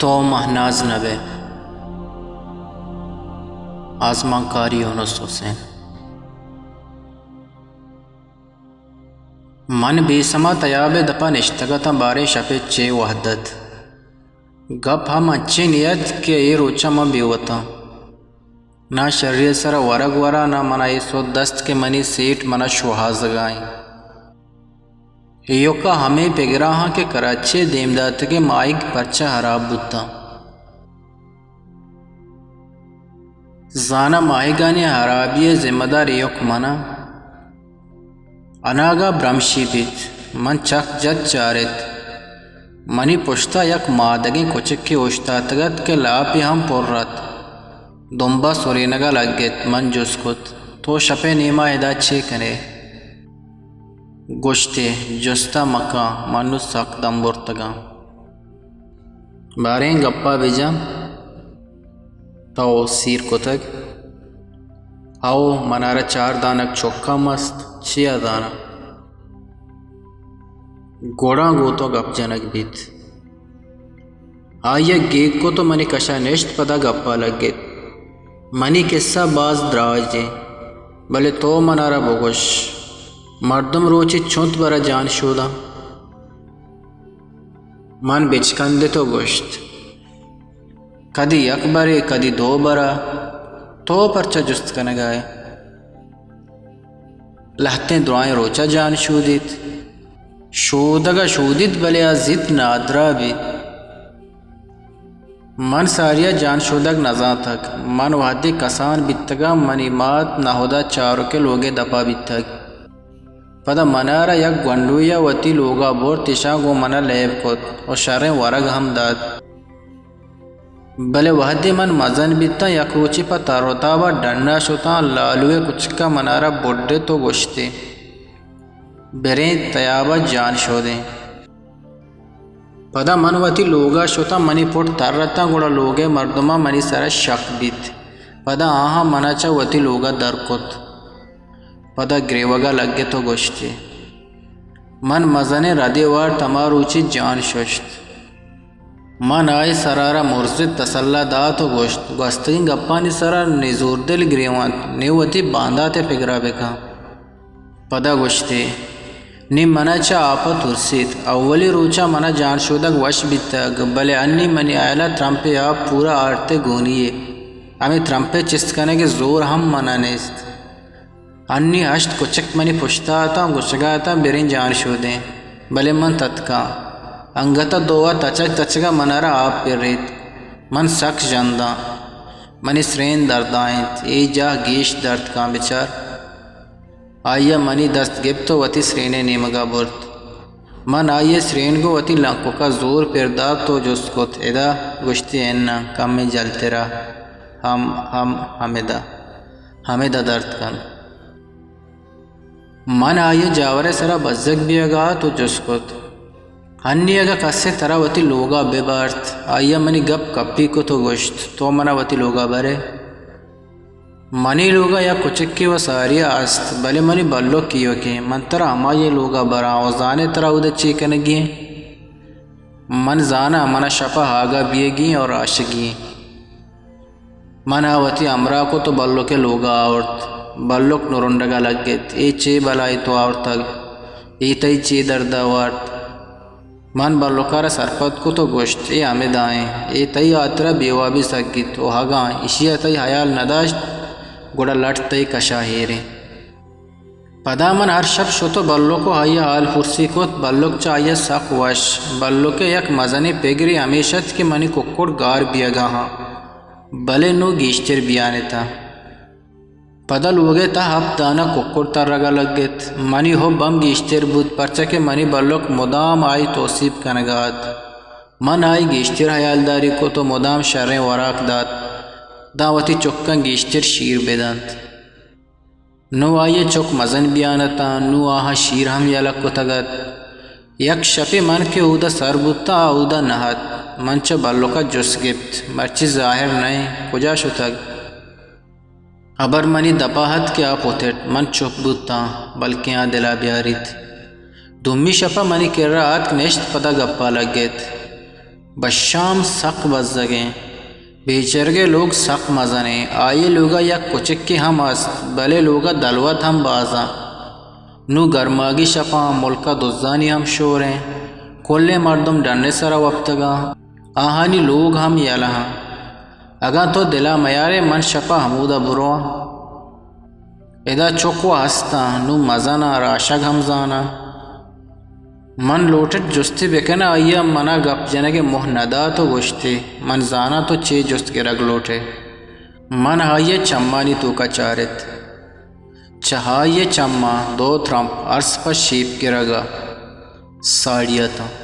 تو مہناز نہ بئے۔ آزمانکاری یونس حسین۔ من بے سما تیاب ءِ دپ ءَ نشتگ اتاں، باریں شپ ءِ چے وھد ات۔ گپ ہم انچیں ات کہ اے روچ ءَ من بے وت آں۔ ناں شری ءِ سرا ورگ وراں، ناں من ءَ اے سد است کہ منی سیٹ من ءَ شوہازگ ءَ انت۔ ایوک ءَ ہمے پگر ءَ آں کہ کراچی ءِ دیم داتگیں ماہیگ پرچا ہراب بوتاں۔ زاناں ماہیگانی ہرابی ءِ ذمہ دار ایوک من آں۔ اناگہ برمشی بیت۔ من چک جت چارت۔ منی پشت ءَ یک مادگیں کچکے اوشتاتگ ات کہ لاپی ہم پر ات۔ دمب ءَ سرینگ ءَ لگت۔ من جست کت، تو شپ ءِ نیم ءَ ادا چے کن ئے؟ گوشت ئے، جست ءَ مکن، من نوں سک دم برتگ آں۔ باریں گپ ءَ بجن، تو سیر کتگ؟ ہئو، من ءَ را چار دانگ چک ہم است، چیا زاناں؟ گڑا گوں تو گپ جنگ بیت۔ آئی ءَ گیگ کت ءُ منی کش ءَ نشت، پدا گپ ءَ لگت۔ منی کسہ باز دراج انت، بلے تو من ءَ را بگوش، مردم روچے چنت بر ءَ جان شوداں؟ من بچکندت ءُ گوشت، کدی یک برے، کدی دو بر ءَ۔ تو پرچا جست کنگ ءَ ئے؟ لہتیں درائیں روچ ءَ جان شودیت۔ شودگ ءَ شودیت، بلے آ زیت نادراہ بیت۔ من ساری ءَ جان شودگ نزانتگ۔ من وہدے کسان بیتگ آں، منی مات نہد ءَ چارک ءِ لوگ ءِ دپ ءَ بیتگ۔ پدا من ءَ را یک گونڈوے ءَ وتی لوگ ءَ برت، ایشاں گوں من ءَ لیب کت ءُ شریں ورگ ہم دات۔ بلے وہدے من مزن بیتاں، یک روچے پہ تر ءُ تاب ءَ ڈن ءَ شتاں، لالو ءِ کچک ءَ من ءَ را بڈت ءُ گوشت ئے، بریں تیاب ءَ جان شودیں۔ پدا من وتی لوگ ءَ شتاں، منی پٹ تر اتاں، گڑا لوگ ءِ مردماں منی سر ءَ شک بیت۔ پدا آہاں من ءَ چہ وتی لوگ ءَ در کت۔ پدا گریوگ ءَ لگت ءُ گوشت ئے، من مزنیں ردے وارت، ہما روچی جان ششت۔ من آئی سرا را مرزت، تسلا دات ءُ گوشت، گوستگیں گپانی سرا نزوردل گریونت، نی وتی باندات ءِ پگر ءَ بکن۔ پدا گوشت ئے، نی من ءَ چہ آپ ءَ ترسیت۔ اولی روچ ءَ من ءَ جان شودگ وش بیتگ، بلے انی منی ہیال ءَ ترمپے آپ پورا آرت ءُ گونی یے۔ ہمے ترمپ ءِ چست کنگ ءِ زور ہم من ءَ نیست۔ انی ہشت کچک منی پشت ءَ اتاں، گوشگ ءَ اتاں، بریں جان شودیں، بلے من تتکاں۔ انگت ءَ دو ءَ تچگ تچگ ءَ من ءَ را آپ پریت۔ من سک ژنداں۔ منی سرین دردائینت۔ اے جاہ گیش درد کاں، بچار۔ آئی ءَ منی دست گپت ءُ وتی سرین ءِ نیمگ ءَ برت۔ من آئی ءِ سرین گوں وتی لنکک ءَ زور پر دات ءُ جست کت، ادا؟ گوشت ئے، اناں، کمے جلتر ءَ۔ ہم، ہم، ہمدا۔ ہمدا درد کنت۔ من آئی ءِ جاور ءِ سرا بزگ بیگ ءَ ات ءُ جست کت، ہنی اگاں کسے ترا وتی لوگ ءَ بہ بارت؟ آئی ءَ منی گپ کپی کت ءُ گوشت، تو من ءَ وتی لوگ ءَ بر ئے؟ منی لوگ ءَ یک کچکے وَ ساری ءَ است، بلے منی بلک ایوک ایں۔ من ترا ہمائی ءِ لوگ ءَ براں ءُ زان ئے ترا اود ءَ چے کنگی ایں؟ من زاناں، من ءَ شپ ءَ ہاگ ءَ بیئگی ایں ءُ راشگی ایں۔ من ءَ وتی ہمراہ کت ءُ بلک ءِ لوگ ءَ آورت۔ بلک نرنڈگ ءَ لگت۔ اے چے بلائے تو آورتگ؟ اے تئی چے درد ءَ وارت؟ من بلک ءَ را سرپد کت ءُ گوشت، اے ہمدا ایں۔ اے تئی ہاترا بے وابی سگیت ءُ اگاں ایشی ءَ تئی ہیال نہ داشت، گڑا لٹ تئی کش ءَ ایر ایں۔ پدا من ہر شپ شت ءُ بلک ءُ آئی ءَ ہال پرسی کت۔ بلک چہ آئی ءَ سک وش۔ بلک ءِ یک مزنیں پگرے ہمیش ات کہ منی ککڑ گار بیگ ءَ آں، بلے نوں گیشتر بیان اتاں۔ پدا لوگ ءِ تہ ءَ ہپت دانگ ککڑ ترگ ءَ لگت۔ منی ہب ہم گیشتر بوت، پرچا کہ منی بلک مدام آئی توسیپ کنگ ءَ ات۔ من آئی گیشتر ہیالداری کت ءُ مدام شریں وراک دات، داں وتی چکاں گیشتر شیر بدنت۔ نوں آئی ءِ چک مزن بیان اتاں، نوں آہاں شیر ہم یلہ کتگ ات۔ یک شپے من کہ اودا سر بوتاں، آ اودا نہ ات۔ من چہ بلک ءَ جست گپت، مرچی ظاہر نہ ایں، کجا شتگ؟ ہبر منی دپ ءَ ات کہ آ پترت۔ من چپ بوتاں، بلکیں آ دل ءَ بیاریت۔ دومی شپ ءَ منی کرا اتک نشت، پدا گپ ءَ لگت۔ بشام سک بزگیں۔ بیچرگ ءِ لوگ سک مزنیں۔ آئی ءِ لوگ ءَ یک کچکے ہم است، بلے لوگ ءَ دلوت ہم بازاں۔ نوں گرماگی شپاں، ملک ءَ دزانی ہم شوریں۔ کلیں مردم ڈن ءِ سرا وپتگاں۔ آہانی لوگ ہم یلہ آں۔ اگاں تو دل ءَ میارے، من شپ ءَ ہمود ءَ برواں۔ ادا چک و ہستاں، نوں مزناں، راشگ ہم زاناں۔ من لوٹت جستے بکناں، آئی ءَ من ءَ گپ جنگ ءِ موہ نہ دات و گوشتے، من زاناں تو چے جست گرگ لوٹ ئے۔ من آئی ءِ چمانی توک ءَ چارت۔ چہ آئی ءِ چماں دو ترمپ ارس پہ شیپ گرگ ءَ ساڑی اتاں۔